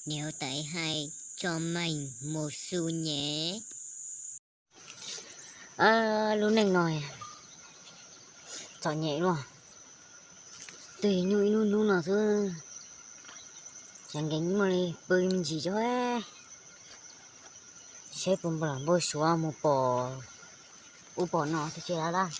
Niam huab tais hais tso meeg mus xu nyem. Lub neej no txom nyem luaj, twb nyuaj ib hnub hnub no xwb, ces nkees muaj li pw me ntsis tso, seb puas npau suav mus pom ub pom no tiag tiag lawm.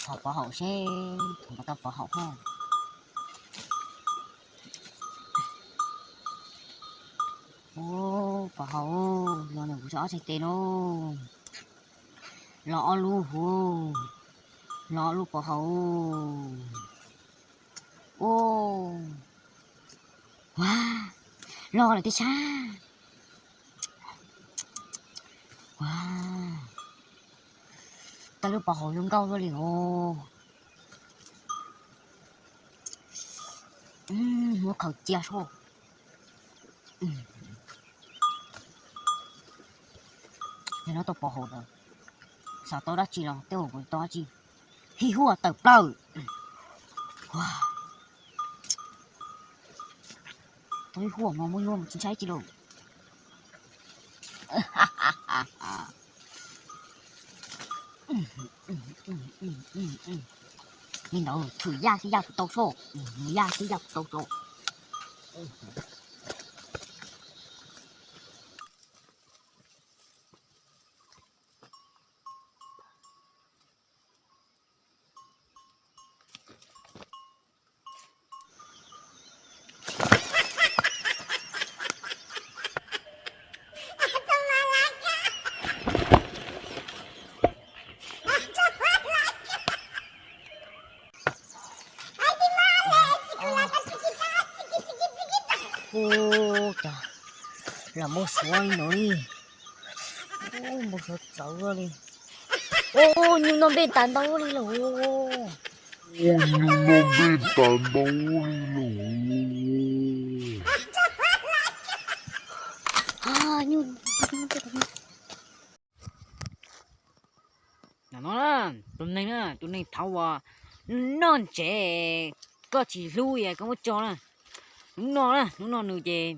Thov pov haum seb, thov tau pov haum hos. Ub, pov haum, los ntawm kuv ob txhais tes no. Los ob lub huv, los ob lub pov haum. Ub, ua, los lawm tiag sab. Ua, tau lub pov haum zoo nkauj luaj li os. Muab khaws cia soj. Yog no tau pov haum lawm, xav tau dab tsi los tej zaum kuv tau dab tsi. Hij huaj tawm plaws. Tau hij huaj mas muab nyuaj mus tsis ntshai tsi lauj. Li ntawd thwm yaj xwb yaj kuv tau soj, yaj xwb yaj kuv tau soj. Ub, cas los npau suav li no li. Ub, npau suav txawv li. Ub, nyuj noj nplej tas ntau li lawm. Ub, nyuj noj nplej tas ntau li lawm. No, tus neeg na, tus neeg thaud uas noj ntsev koj tsis hlub es koj muab tso na. Hnub no na, hnub no nws ces,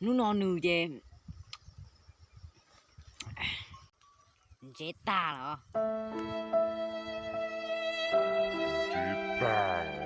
hnub no nws ces ntsev tag los, ntsev tag.